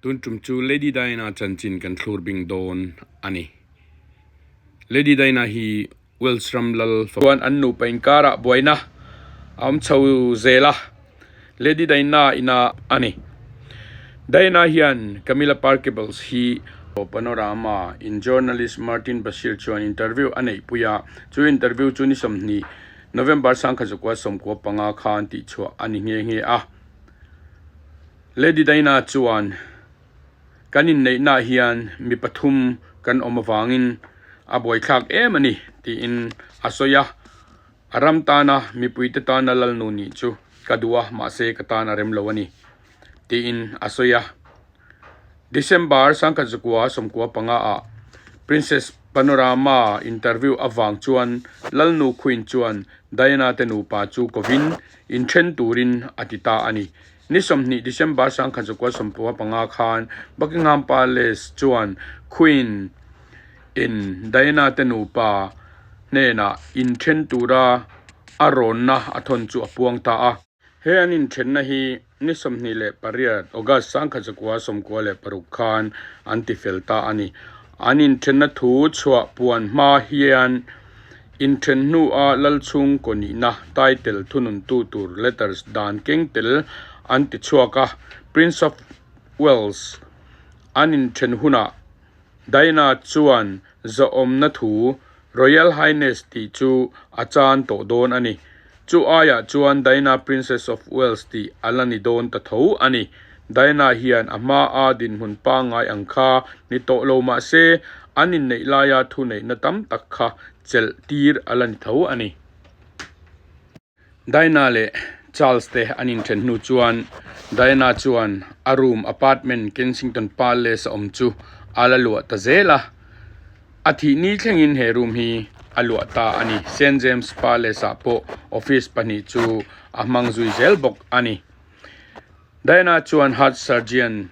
Tun tum chu Lady Diana chanchin kan thlur bing dawn a ni. Lady Diana hi Wales ram lal fapa. Chuan an nupa inkarah buaina a awm chho zel a, Lady Diana ina a ni. Diana hian Camilla Parker Bowles hi Panorama in journalist Martin Bashir chuan interview a neihpui a, chu interview chu ni 20 November 1995 khan tihchhuah a ni nghe nghe a. Lady Diana chuan, Kan inneihnaah hian mi pathum kan awm avangin a buaithlak em a ni, tiin a sawi a. A ram tana mipuite tana lalnu nih chu ka duh a, mahse ka tan a rem lo a ni, tiin a sawi a. December 1995 ah Princess Panorama interview avang chuan lalnu Queen chuan Diana te nupa chu kovin inthen turin a ti ta a ni. Ni 20 December 1995 khan Buckingham Palace chuan Queen in Diana te nupa hnenah inthen tura a rawnna a thawn chu a puang ta a. He an inthenna hi ni 28 August 1996 khan an tifel ta a ni. An inthenna thu chhuah puan hma hian Inthen hnua Lalchhungkaw nihna title thununtu tur letters dan keng tel an ti chhuak a, Prince of Wales an inthen hunah Diana chuan zahawmna thu Royal Highness tih chu a chan tawh dawn a ni. Chu aiah chuan Diana Princess of Wales tih a la ni dawn ta tho a ni. Diana hian a hmaa dinhmun pangngai ang kha ni tawh lo mah se, an inneih laia thuneihna tam tak kha chelh tir a la ni tho a ni. Diana leh Charles te an inthen hnu chuan Diana chuan a room apartment Kensington Palace a awm chu a la luah ta zel a. A thih ni thlengin he room hi a luah ta a ni. Saint James Palace ah pawh office pahnih chu a hmang zui zel bawk a ni. Diana chuan heart surgeon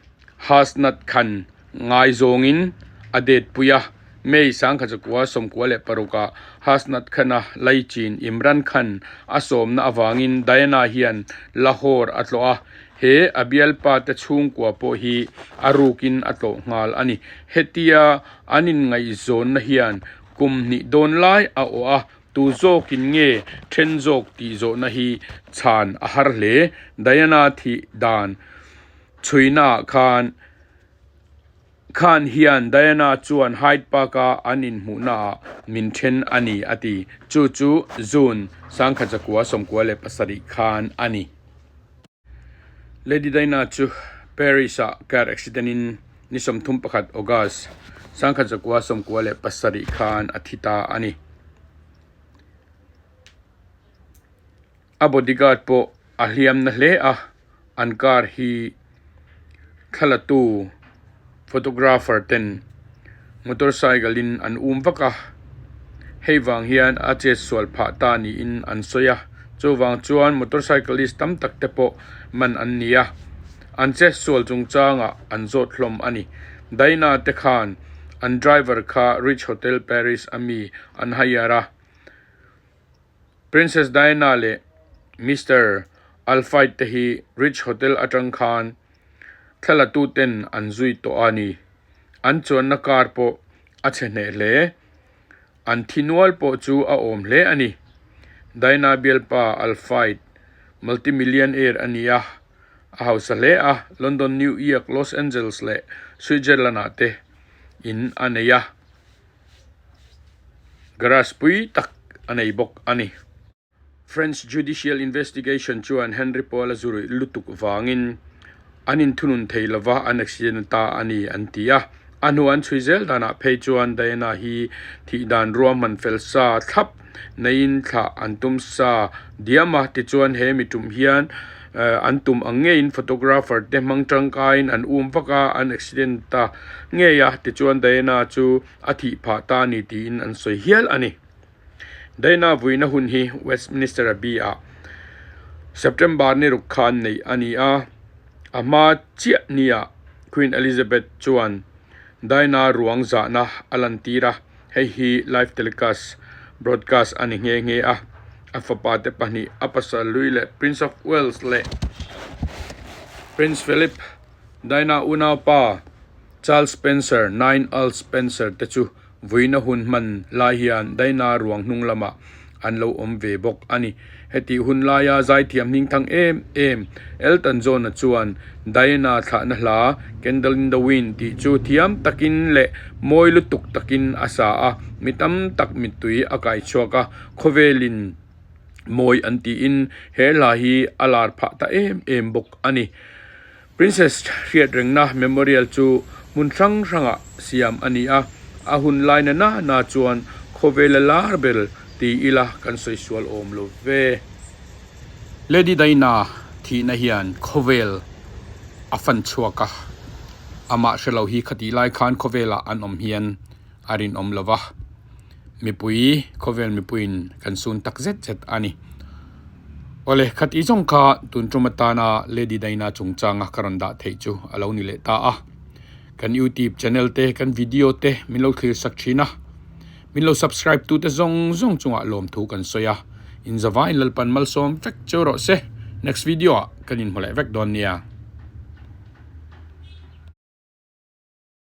Hasnat Khan ngaizawngin a date pui a. May 1996 ah Hasnat Khan-a laichin Imran Khan a sawmna avangin Diana hian Lahore a tlawh a. He a bialpa te chhungkua pawh hi a rukin a tlawh nghal a ni. Hetia an inngaihzawnna hian kum hnih dawn lai a awh a, tu zawkin nge then zawk tih zawhna hi chhan a har hle. Diana thih dan chhuinaah khan Khan hian Diana chuan Hyde Park-a an inhmuhnaah min then a ni a ti. Chu chu June 1997 khan a ni. Lady Diana chu Paris-ah car accident-in ni 31 August 1997 khan a thi ta a ni. A bodyguard pawh a hliam na hle a, an car hi thlalatu photographer ten motorcycle in an um vak a, hei vang hian a chetsual phah ta niin an sawi a, chuvang chuan motorcyclist tam tak te pawh man an ni a, an chetsual chungchangah an zawt hlawm a ni. Daina te khan an driver kha Rich Hotel Paris a mi an hire a, Princess Diana leh Mister Alfayed te hi Rich Hotel atang khan thlalatu ten an zui tawh a ni. An chuanna car pawh a chhe hneh hle. An thi nual pawh chu a awm hle a ni. Diana bialpa Alfayed multi-millionaire a ni a, a hausa hle a, London, New York, Los Angeles leh Switzerland ah te in a nei a. Garage pui tak a nei bawk a ni. French judicial investigation chuan Henry Paul a zuruih lutuk vangin an inthunun thei lova an accident ta a ni an ti a. A hnu an chhui zel danah phei chuan Diana hi thih dan ruahman fel sa thlap neiin thlah an tum sa diam a, tichuan he mi tum hian an tum ang ngeiin photographer te hmang tangkaiin an um vak a, an accident ta ngei a, tichuan Diana chu a thih phah ta a ni tiin an sawi hial a ni. Diana vuina hun hi Westminster Abbey ah September ni ruk khan neih a ni a, a hma chiah nia Queen Elizabeth chuan Diana ruang zahna a lantir a, hei hi live telecast broadcast a ni nghe nghe a, a fapa te pahnih a pasal hlui leh Prince of Wales leh Prince Philip. Diana unaupa Charles Spencer, Nine Earl Spencer te chu vuina hun hman lai hian Diana ruang hnung lamah an lo awm ve bawk a ni. Hetih hun laia zaithiam hmingthang em em Elton John-a chuan Diana thlahna hla Candle in the Wind tih chu thiam takin leh mawi lutuk takin a sa a, mi tam tak mittui a kai chhuak a, khawvelin mawi an tiin he hla hi a lar phah ta em em bawk a ni. Princess Hriatrengna Memorial chu hmun hrang hrangah siam a ni a, a hun lai na na na chuan khawvela lar ber ti ila kan sawi sual awm lo ve. Lady Diana thihna hian khawvel a fan chhuak a, amah hre lo hi khatih lai khan khawvelah an awm hian a rinawm lo va, mipui khawvel mipuiin kan sun tak zet zet a ni. Awle, khatih zawng kha tun tum atana Lady Diana chungchanga ka rawn dah theih chu a lo ni leh ta a. Kan YouTube channel te, kan video te min lo thlir sak thin a. Min lo subscribe tute zawng zawng chungah lawmthu kan sawi a. Inzavain Lalpan malsawm vek cheu rawh se. Next video ah kan inhmu leh vek dawn nia.